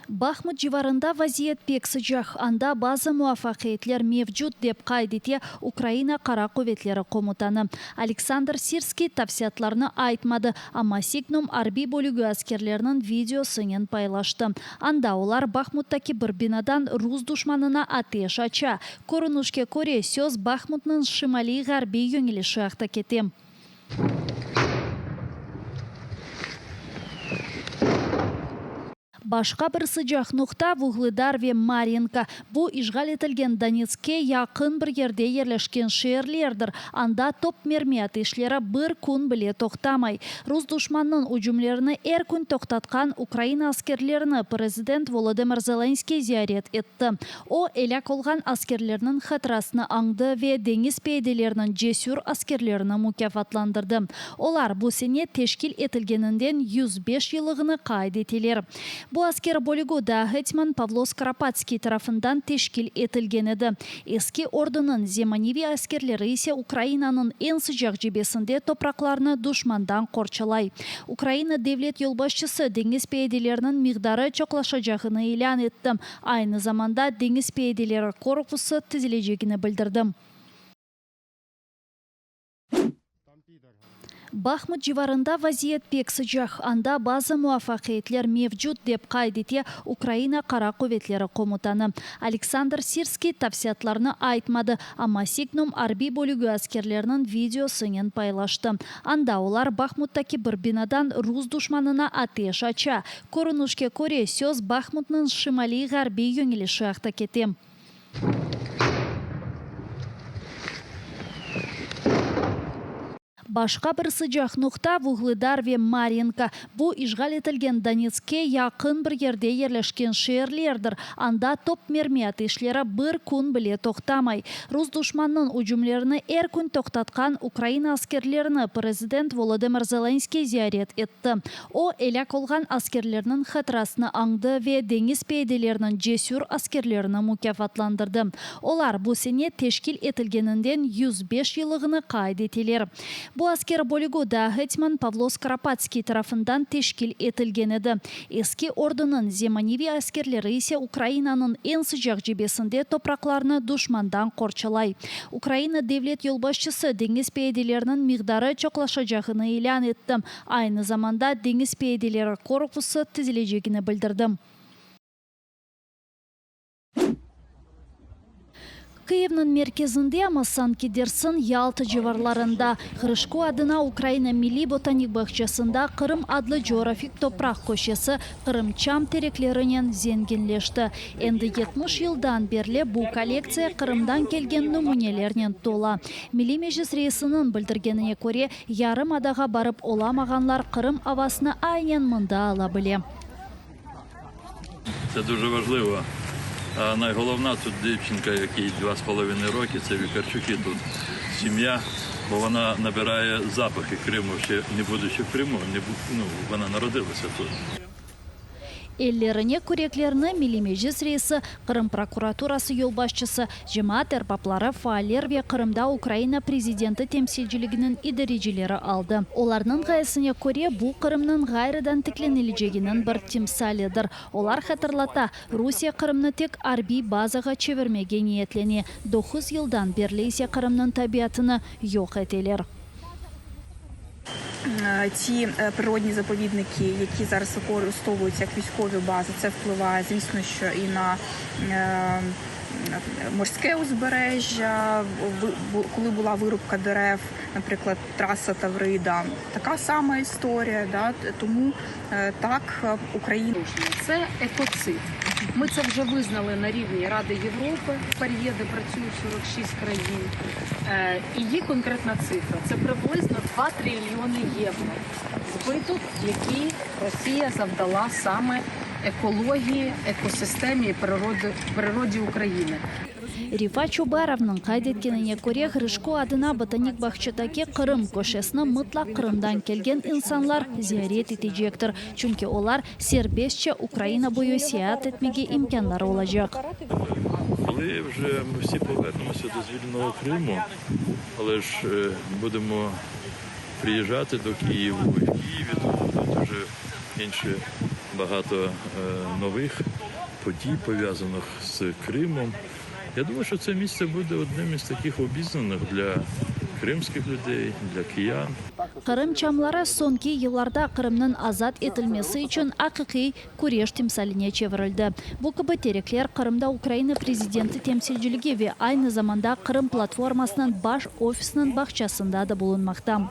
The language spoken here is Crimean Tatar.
Bahmut civarında vaziyet pek sıcaq, anda bazı muvafaqiyetler mevcut, dep qayd ete Ukraina Qara quvetleri komutanı. Aleksandr Sirskiy tafsilâtlarnı aytmadı, amma Signum arbiy bölügi askerleriniñ videosınen paylaştı. Anda olar Bahmuttaki bir binadan rus duşmanına ateş aça. Körünişke köre, söz Bahmutnıñ şimaliy-ğarbiy yöñelişi aqta kete. Başqa bir sıcaq noqta, Vuğledar ve Maryinka. Bu, işğal etilgen Donetskke yaqın bir yerde yerleşken şeerlerdir, anda top mermi ateşleri bir kün bile toqtamay. Rus duşmannıñ ücümlerini er kün toqtatqan Ukraina askerlerini prezident Volodımır Zelenskıy ziyaret etti. O, elâk olğan askerlerniñ hatırasını añdı ve deñiz piyadeleriniñ cesür askerlerini mukâfatlandırdı. Olar, bu sene teşkil etilgeninden 105 yıllığını qayd eteler. Bu asker bölügi daa hetman Pavlo Skoropadskiy tarafından teşkil etilgen edi. Eski ordunıñ zemaneviy askerleri ise Ukrainanıñ eñ sıcaq cebesinde topraqlarnı duşmandan qorçalay. Ukraina devlet yolbaşçısı deñiz piyadeleriniñ miqdarı çoqlaşacağını ilân etti. Aynı zamanda deñiz piyadeleri korpusı tizilecegini bildirdi. Bahmut civarında vaziyet pek sıcaq, anda bazı muvafaqiyetler mevcut, dep qayd ete Ukraina Qara quvetleri komutanı. Aleksandr Sirskiy tafsilâtlarnı aytmadı, amma Signum arbiy bölügi askerleriniñ videosınen paylaştı. Anda olar Bahmuttaki bir binadan rus duşmanına ateş aça. Körünişke köre, söz Bahmutnıñ şimaliy-ğarbiy yöñelişi aqta kete. Başqa bir sıcaq noqta, Vuğledar ve Maryinka. Bu, işğal etilgen Donetskke yaqın bir yerde yerleşken şeerlerdir, anda top mermi ateşleri bir kün bile toqtamay. Rus duşmannıñ ücümlerini er kün toqtatqan Ukraina askerlerini prezident Volodımır Zelenskıy ziyaret etti. O, elâk olğan askerlerniñ hatırasını añdı ve deñiz piyadeleriniñ cesür askerlerini mukâfatlandırdı. Olar, bu sene teşkil etilgeninden 105 yıllığını qayd eteler. Bu asker bölügi daa hetman Pavlo Skoropadskiy tarafından teşkil etilgen edi. Eski ordunıñ zemaneviy askerleri ise Ukrainanıñ eñ sıcaq cebesinde topraqlarnı duşmandan qorçalay. Ukraina devlet yolbaşçısı deñiz piyadeleriniñ miqdarı çoqlaşacağını ilân etti. Aynı zamanda deñiz piyadeleri korpusı tizilecegini bildirdi. Kıyivniñ merkezinde, amma sanki dersiñ Yalta civarlarında, Ğrışko adına Ukraina Milliy botanik bağçasında Qırım adlı coğrafik topraq köşesi Qırım çam tereklerinen zenginleşti. Endi 70 yıldan berli bu kollektsiya Qırımdan kelgen nümünelernen tola. Milliy Meclis reisiniñ bildirgenine köre, yarımadağa barıp olamağanlar Qırım avasını aynen mında ala bile. Це дуже важливо. А найголовна тут дівчинка, якій два з половиною роки, це Вікарчуки тут сім'я, бо вона набирає запахи Криму, ще не будучи в Криму, не, ну, вона народилася тут. Ellerine küreklerni Milliy Meclis reisi, Qırım prokuraturası yolbaşçısı, cemaat erbapları, faaller ve Qırımda Ukraina prezidenti temsilciliginiñ idarecileri aldı. Olarnıñ ğayesine köre, bu, Qırımnıñ ğayrıdan tiklenileceginiñ bir timsalidir. Olar hatırlata, Rusiye Qırımnı tek arbiy bazağa çevirmege niyetlene, doquz yıldan berli ise Qırımnıñ tabiatını yoq eteler. Ці природні заповідники, які зараз використовуються як військові бази, це впливає, звісно, що і на морське узбережжя, коли була вирубка дерев, наприклад, траса Таврида, така сама історія. Да? Тому так Україна. Це екоцид. Ми це вже визнали на рівні Ради Європи, в ПАРЄ, де працюють 46 країн. І є конкретна цифра. Це приблизно 2 трильйони євро збиток, який Росія завдала саме екології, екосистемі і природі України. Refat Çubarovnıñ qayd etkenine köre, Ğrışko adına botanik bağçadaki Qırım köşesini mıtlaq Qırımdan kelgen insanlar ziyaret etecektir, çünki olar serbestçe Ukraina boyu seyaat etmege imkânları olacaq. Коли вже ми всі повернемося до звільненого Криму, але ж будемо приїжджати до Києва, і в Києві тут будуть вже інші. Багато нових подій, пов'язаних з Кримом. Я думаю, що це місце буде одним із таких обізнаних для кримських людей, для киян. Qırım çamları soñki yıllarda Qırımnıñ azat etilmesi içün aqiqiy küreş timsaline çevirildi. Bu kibi terekler Qırımda Ukraina prezidenti temsilciligi ve aynı zamanda Qırım platformasınıñ baş ofisiniñ bağçasında da bulunmaqta.